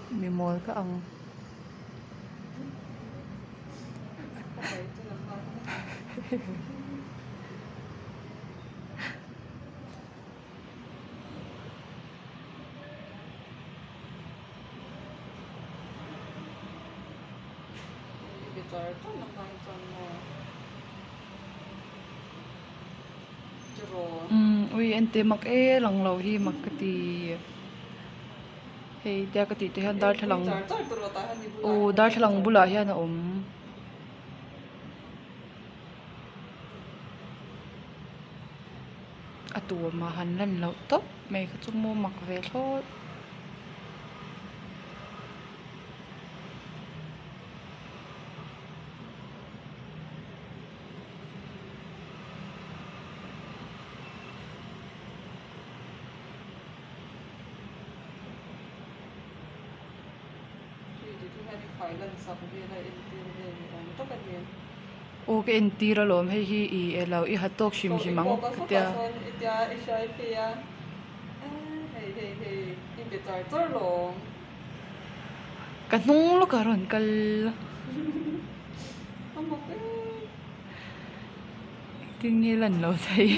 Mi mawl ka ang. Umm ui ente mak e lang lo hi mak ka ti hei tia ka tih te hian darthlalang aw darthlalang bulah hian a awm. A tuam ah han lan loh tawp mai kha chu maw mak ve thlawt. Aw ka entir alawm hei hi i elo i ha tawk hrim hrim ang ka tia. Ka hnung lawk a rawn kal. Engtin nge lan lo thei.